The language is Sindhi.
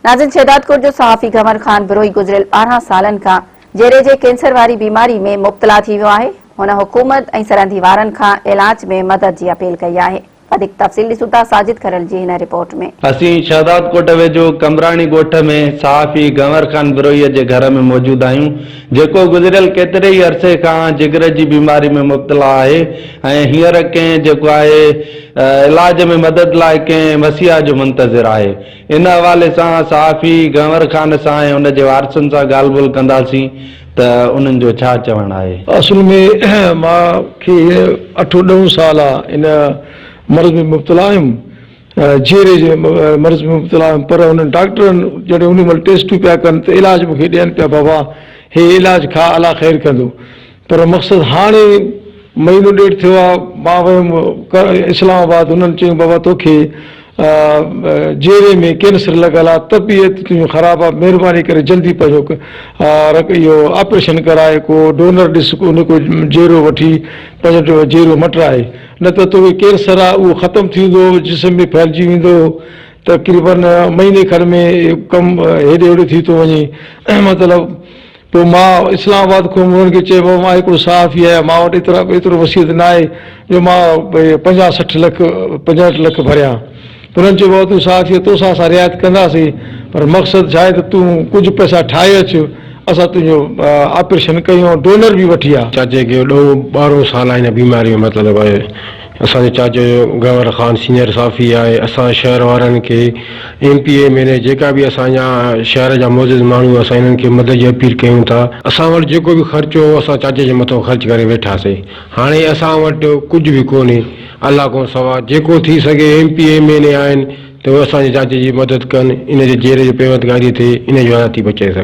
ناظرين شهدادڪوٽ جو صحافي گهنور خان بروهي گذريل 12 سالن کان جيري جي ڪينسر واري بيماري ۾ مبتلا ٿي ويو آهي، هن حڪومت ۽ سرندي وارن کان علاج ۾ مدد جي اپيل ڪئي آهي. وڌيڪ تفصيل ڏسون ٿا ساجد کرل جي هن رپورٽ ۾. اسين شهدادڪوٽ ويجهو قمبراڻي ڳوٺ ۾ صحافي گهنور خان بروهي جي گهر ۾ موجود آهيون جيڪو گذريل ڪيتري ئي عرصي کان جگر جي بيماري ۾ مبتلا آهي ۽ هينئر ڪنهن جيڪو آهي علاج ۾ مدد لاء ڪنهن مسيحا جو منتظر آهي ان حوالي سان صحافي گهنور خان سان ۽ ان جي وارثن سان ڳالهه ٻولهه ڪنداسين ته انهن جو ڇا چوڻ آهي. اصل ۾ مان کي هينئر اٺون ڏهون سال آ ان مرض ۾ مبتلا آهيم جيري جي مرض ۾ مبتلا آهيم پر انهن ڊاڪٽرن جڏهن انهي مهل ٽيسٽون پيا ڪن ته علاج مون کي ڏين پيا بابا هي علاج کاء الله خير ڪندو پر مقصد هاڻي مهينو ڏيڍ ٿيو آ مان ويم اسلام آباد هنن چيو بابا توکي جيري ۾ ڪينسر لڳل آ طبيعت تنهنجي خراب آ مهرباني ڪري جلدي پنهنجو اهو آپريشن ڪرائي ڪو ڊونر ڏس ان ڪو جيرو وٺي پنهنجو جيرو مٽرائي نه ته توکي ڪينسر آ اهو ختم ٿيندو جسم ۾ ڦهلجي ويندو تقريبن مهيني کن ۾ ڪم هيڏي هوڏي ٿي ٿو وڃي مطلب پوء مان اسلام آباد کان انهن کي چيو بابا مان هڪڙو صحافي آهيان مان وٽ ايترا ايترو وسيعت نه آهي جو مان ڀئي 50 60 لک 65 لک ڀريان. انهن چيو بابا تون صحافي آهين توسان اسان رعايت ڪنداسين پر مقصد ڇا آهي ته تون ڪجهه پئسا ٺاهي اچ اسان تنهنجو آپريشن ڪيون ۽ ڊونر به وٺي آ. چاچي کي ڏهون ٻارهون سال آهي هن بيماري ۾ مطلب آهي اسان جو چاچو گوهر خان سينئر صحافي آهي اسان شهر وارن کي ايم پي اي مين اي جيڪا به اسان جا شهر جا معزز ماڻهو اسان انهن کي مدد جي اپيل ڪيون ٿا. اسان وٽ جيڪو به خرچ هو اسان چاچي جي مٿو خرچ ڪري ويٺاسين هاڻي اسان وٽ ڪجهه به ڪونهي الله کان سوا جيڪو ٿي سگهي M P A M N A آهن ته اهي اسان جي چاچي جي مدد ڪن ان جي جيري جو پيوندگاري ٿئي ان جو حياتي بچائي سگهن.